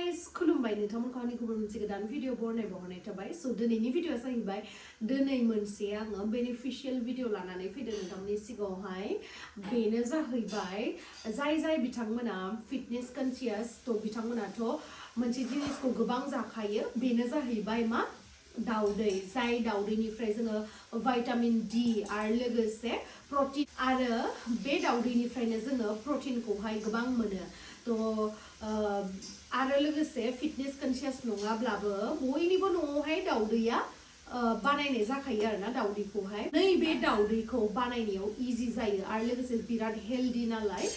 guys, खुलुमबाय नोंथांमोनखौ आंनि गुबुन मोनसे गोदान भिडिअ बरनायबावनाय थाबाय स दिनैनि भिडिअआ जाहैबाय दिनै मोनसे आङो बेनिफिशियल भिडिअ लानानै फैदों नोंथांमोननि सिगाङावहाय बेनो जाहैबाय जाय बिथांमोना फिटनेस कनसियास थ बिथांमोनाथ मोनसे जिनिसखौ गोबां जाखायो बेनो जाहैबाय मा दाउदै जाय दाउदैनिफ्राय जोङो भाइटामिन डी आरो लोगोसे प्रटिन आरो बे दाउदैनिफ्रायनो जोङो प्रटिनखौहाय गोबां मोनो थ आरो लोगोसे फिटनेस कनसियास नङाब्लाबो बयनिबो न'आवहाय दाउदैया बानायनाय जाखायो आरोना दाउदैखौहाय नैबे दाउदैखौ बानायनायाव इजि जायो आरो लोगोसे बिराद हेल्दी नालाय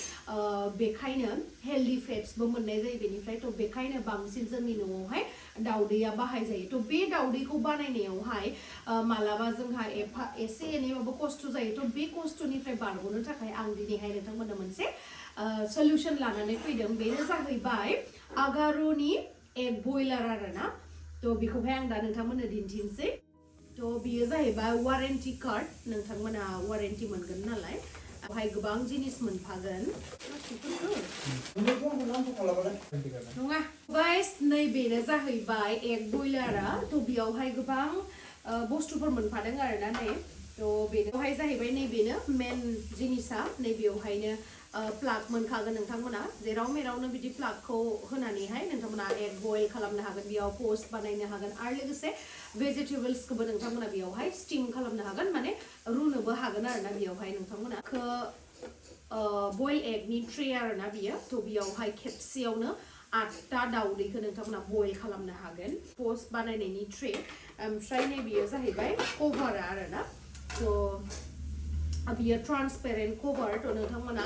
बेखायनो हेल्दी फेट्सबो मोननाय जायो बेनिफ्राय थ बेखायनो बांसिन जोंनि न'आवहाय दाउदैया बाहाय जायो थ बे दाउदैखौ बानायनायावहाय मालाबा जोंहा एसे एनैबाबो खस्थ जायो थ बे खस्थनिफ्राय बारग'नो थाखाय आं दिनैहाय नोंथांमोननो मोनसे सल्युशन लानानै फैदों बेनो जाहैबाय आगार'नि एग बयलार आरोना थ बेखौहाय आं दा नोंथांमोननो दिन्थिनोसै थ बियो जाहैबाय वारेन्टी कार्ड नोंथांमोना वारेन्टी मोनगोन नालाय बेवहाय गोबां जिनिस मोनफागोन नङा गाइस नैबेनो जाहैबाय एग बयलारा थ बेयावहाय गोबां बुस्थुफोर मोनफादों आरोना नै थ बेवहाय जाहैबाय नैबेनो मेन जिनिसा नैबेयावहायनो प्लाग मोनखागोन नोंथांमोना जेराव मेरावनो बिदि प्लागखौ होनानैहाय नोंथांमोना एग बयल खालामनो हागोन बेयाव पोस्ट बानायनो हागोन आरो लोगोसे भेजिटेबल्सखौबो नोंथांमोना बेयावहाय स्टीम खालामनो हागोन माने रुनोबो हागोन आरोना बेयावहाय नोंथांमोना बयल एगनि ट्रे आरोना बियो थ बेयावहाय खेबसेयावनो 8टा दाउदैखौ नोंथांमोना बयल खालामनो हागोन पोस्ट बानायनायनि ट्रे ओमफ्राय नै बियो जाहैबाय कभार आरोना थ बियो ट्रान्सपेरेन्ट कभार थ नोंथांमोना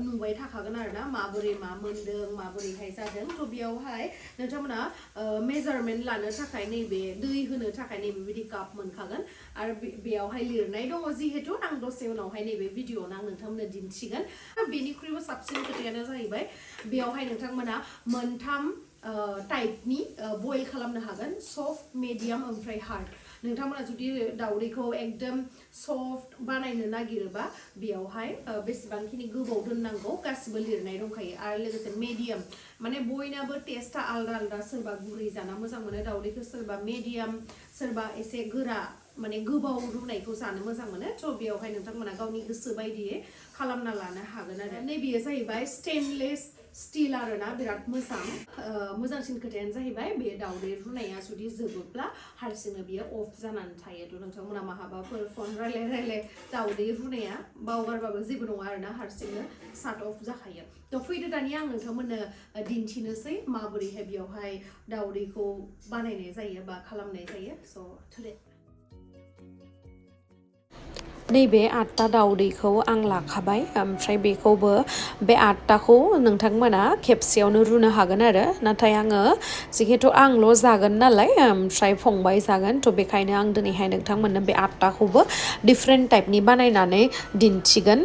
नुबाय थाखागोन आरोना माबोरै मा मोनदों माबोरैहाय जादों थ बेयावहाय नोंथांमोना मेजारमेन्ट लानो थाखाय नैबे दै होनो थाखाय नैबे बिदि काप मोनखागोन आरो बेयावहाय लिरनाय दङ जिहेतु आं दसे उनावहाय नैबे भिडिअआवनो आं नोंथांमोननो दिन्थिगोन बेनिख्रुइबो साबसिन खोथायानो जाहैबाय बेयावहाय नोंथांमोना मोनथाम टाइपनि बयल खालामनो हागोन सफ्ट मिडियाम ओमफ्राय हार्ड नोंथांमोना जुदि दाउदैखौ एकदम सफ्ट बानायनो नागिरोबा बेयावहाय बेसेबांखिनि गोबाव दोननांगौ गासिबो लिरनाय दंखायो आरो लोगोसे मिडियाम माने बयनाबो टेस्टआ आलदा आलदा सोरबा गुरै जाना मोजां मोनो दाउदैखौ सोरबा मिडियाम सोरबा एसे गोरा माने गोबाव रुनायखौ जानो मोजां मोनो थ बेयावहाय नोंथांमोना गावनि गोसो बायदियै खालामना लानो हागोन आरो नैबेयो जाहैबाय स्टेनलेस स्टिल आरोना बिराद मोजांसिन खोथायानो जाहैबाय बे दाउदै रुनाया जुदि जोबोब्ला हारसिंनो बियो अफ जानानै थायो थ नोंथांमोना माहाबाफोर फन रायलाय दाउदै रुनाया बावगारबाबो जेबो नङा आरोना हारसिंनो साट अफ जाखायो थ फैदो दानिया आं नोंथांमोननो दिन्थिनोसै माबोरैहाय बेयावहाय दाउदैखौ बानायनाय जायो बा खालामनाय जायो स टुडे नैबे 8टा दाउदैखौ आं लाखाबाय ओमफ्राय बेखौबो बे 8टाखौ नोंथांमोना खेबसेयावनो रुनो हागोन आरो नाथाय आङो जिहेतु आंल' जागोन नालाय ओमफ्राय फंबाय जागोन थ बेखायनो आं दिनैहाय नोंथांमोननो बे 8टाखौबो डिफरेन्ट टाइपनि बानायनानै दिन्थिगोन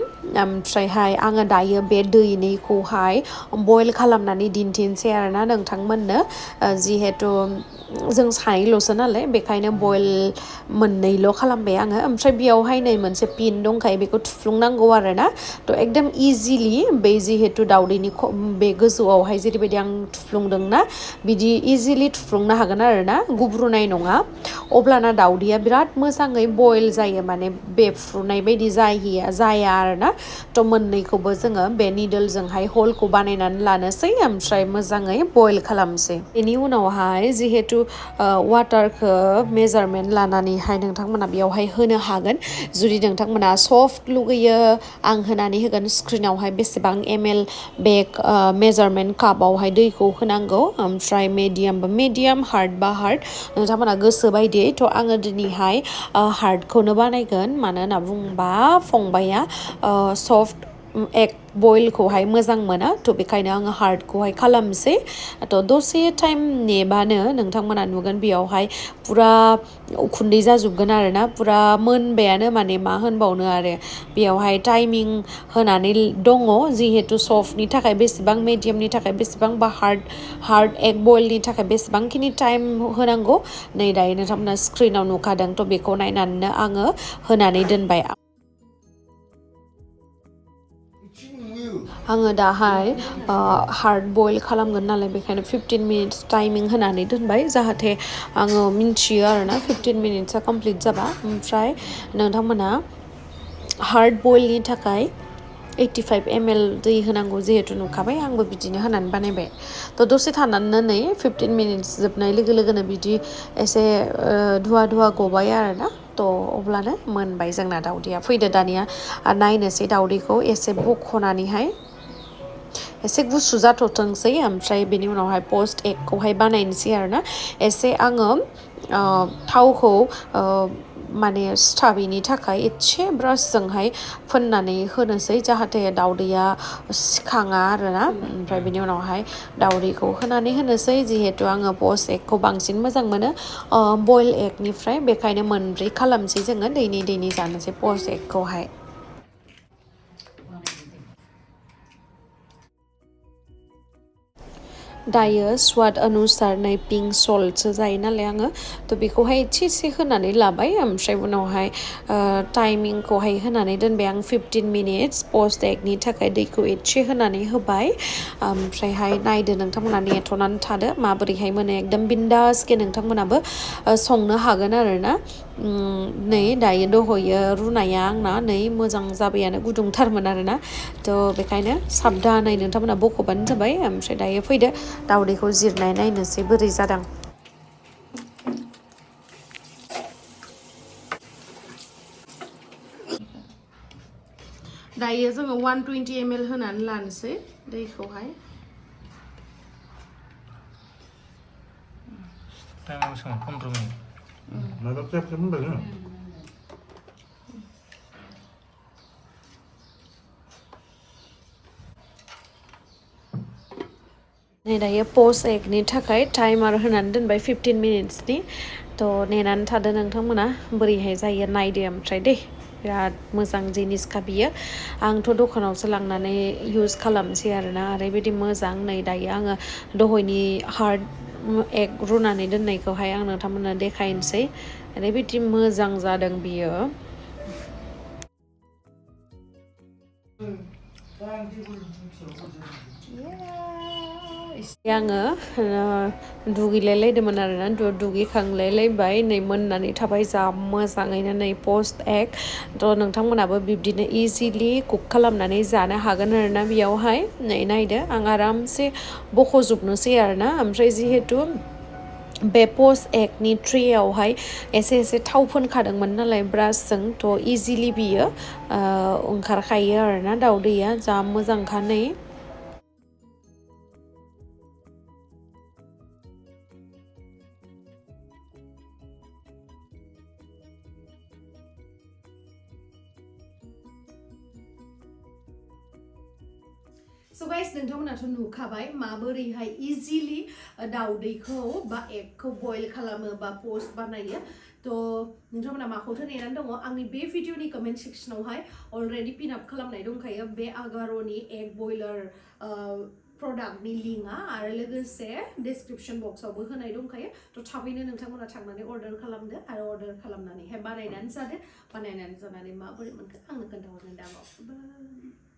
ओमफ्रायहाय आङो दायो बे दैनैखौहाय बयल खालामनानै दिन्थिनोसै आरोना नोंथांमोननो जिहेतु जों सानैल'सो नालाय बेखायनो बयल मोननैल' खालामबाय आङो ओमफ्राय बेयावहाय नै मोनसे पिन दंखायो बेखौ थुफ्लुंनांगौ आरोना थ एकदम इजिलि बे जिहेतु दाउदैनि बे गोजौआवहाय जेरैबायदि आं थुफ्लुंदोंना बिदि इजिलि थुफ्लुंनो हागोन आरोना गुब्रुनाय नङा अब्लाना दाउदैया बिराद मोजाङै बयल जायो माने बेफ्रुनाय बायदि जाया आरोना थ मोननैखौबो जोङो बे निडलजोंहाय हलखौ बानायनानै लानोसै ओमफ्राय मोजाङै बयल खालामसै बेनि उनावहाय जिहेतु वाटारखौ मेजारमेन्ट लानानैहाय नोंथांमोना बेयावहाय होनो हागोन जुदि नोंथांमोना सफ्ट लुगैयो आं होनानै होगोन स्क्रिनावहाय बेसेबां ml बे मेजारमेन्ट कापावहाय दैखौ होनांगौ ओमफ्राय मिडियाम हार्ड बा हार्ड नोंथांमोना गोसो बायदियै थ आङो दिनैहाय हार्डखौनो बानायगोन मानो होनना बुङोबा फंबाया सफ्ट एग बयलखौहाय मोजां मोना थ बेखायनो आङो हार्डखौहाय खालामसै थ दसे टाइम नेबानो नोंथांमोना नुगोन बेयावहाय पुरा उखुन्दै जाजोबगोन आरोना पुरा मोनबायानो माने मा होनबावनो आरो बेयावहाय टाइमिं होनानै दङ जिहेतु सफ्टनि थाखाय बेसेबां मिडियामनि थाखाय बेसेबां बा हार्ड एग बयलनि थाखाय बेसेबांखिनि टाइम होनांगौ नै दायो नोंथांमोना स्क्रिनाव नुखादों थ बेखौ नायनानैनो आङो होनानै दोनबाय आङो दाहाय हार्ड बयल खालामगोन नालाय बेखायनो 15 मिनिट्स टाइमिं होनानै दोनबाय जाहाथे आङो मिन्थियो आरोना 15 मिनिट्सआ कमप्लिट जाबा ओमफ्राय नोंथांमोना हार्ड बयलनि थाखाय 85 ml दै होनांगौ जिहेतु नुखाबाय आंबो बिदिनो होनानै बानायबाय थ' दसे थानानै नै 15 मिनिट्स जोबनाय लोगो लोगोनो बिदि एसे धुवा धुवा गबाय आरोना थ' अब्लानो मोनबाय जोंना दावदैया फैदो दानिया नायनोसै दावदैखौ एसे बख'नानैहाय एसे गुसु जाथ'थोंसै ओमफ्राय बेनि उनावहाय पस्ट एगखौहाय बानायनोसै आरोना एसे आङो थावखौ माने सिथाबैनि थाखाय एसे ब्रासजोंहाय फोननानै होनोसै जाहाथे दावदैया सिखाङा आरोना ओमफ्राय बेनि उनावहाय दावदैखौ होनानै होनोसै जिहेतु आङो पस्ट एगखौ बांसिन मोजां मोनो बयल एगनिफ्राय बेखायनो मोनब्रै खालामसै जोङो दैनै जानोसै पस्ट एगखौहाय दायो स्वाद अनुसार नै पिंक सल्टसो जायो नालाय आङो थ' बेखौहाय एसे होनानै लाबाय ओमफ्राय उनावहाय टाइमिंखौहाय होनानै दोनबाय आं 15 मिनिट्स पस्ट एगनि थाखाय दैखौ एसे होनानै होबाय ओमफ्रायहाय नायदो नोंथांमोना नेथ'नानै थादो माबोरैहाय मोनो एकदम बिन्दासके नोंथांमोनाबो संनो हागोन आरोना नै दायो दहयो रुनाया आंना नै मोजां जाबायानो गुदुंथारमोन आरोना थ' बेखायनो साबधानै नोंथांमोना बख'बानो जाबाय ओमफ्राय दायो फैदो दावदैखौ जिरनाय नायनोसै बोरै जादों दायो जोङो 120 ml होनानै लानोसै दैखौहाय टाइमाव बेसेबां 15 मिनिट माबा खेबसे बुंबाय नै दायो पस्ट एगनि थाखाय टाइमार होनानै दोनबाय 15 मिनिट्सनि थ' नेनानै थादो नोंथांमोना बोरैहाय जायो नायदो ओमफ्राय दे बिराद मोजां जिनिसखा बियो आंथ' दखानावसो लांनानै इउज खालामसै आरोना ओरैबायदि मोजां नै दायो आङो दहयनि हार्ड एग रुनानै दोननायखौहाय आं नोंथांमोननो देखायनोसै ओरैबायदि मोजां जादों बियो आङो दुगैलायलायदोंमोन आरोना दुगैखांलायलायबाय नै मोननानै थाबाय जा मोजाङैनो नै पस्ट एग थ' नोंथांमोनाबो बिब्दिनो इजिलि कुक खालामनानै जानो हागोन आरोना बेयावहाय नै नायदो आं आरामसे बख'जोबनोसै आरोना ओमफ्राय जिहेतु बे पस्ट एगनि ट्रेयावहाय एसे थाव फोनखादोंमोन नालाय ब्रासजों थ' इजिलि बियो ओंखारखायो आरोना दावदैया जा मोजांखा नै So guys, नोंथांमोनाथ' नुखाबाय माबोरैहाय इजिलि दावदैखौ बा एगखौ बयल खालामो बा पस्ट बानायो थ' नोंथांमोना माखौथो नेनानै दङ आंनि बे भिडिअनि कमेन्ट सेक्सनावहाय अलरेडि पिन आप खालामनाय दंखायो बे आगार'नि एग बयलार प्रडाक्टनि लिंकआ आरो लोगोसे डिसक्रिपसन बक्सआवबो होनाय दंखायो थ' थाबैनो नोंथांमोना थांनानै अर्डार खालामदो आरो अर्डार खालामनानैहाय बानायनानै जादो बानायनानै जानानै माबोरै मोनखो आंनो खोन्थाहरनो दाबाव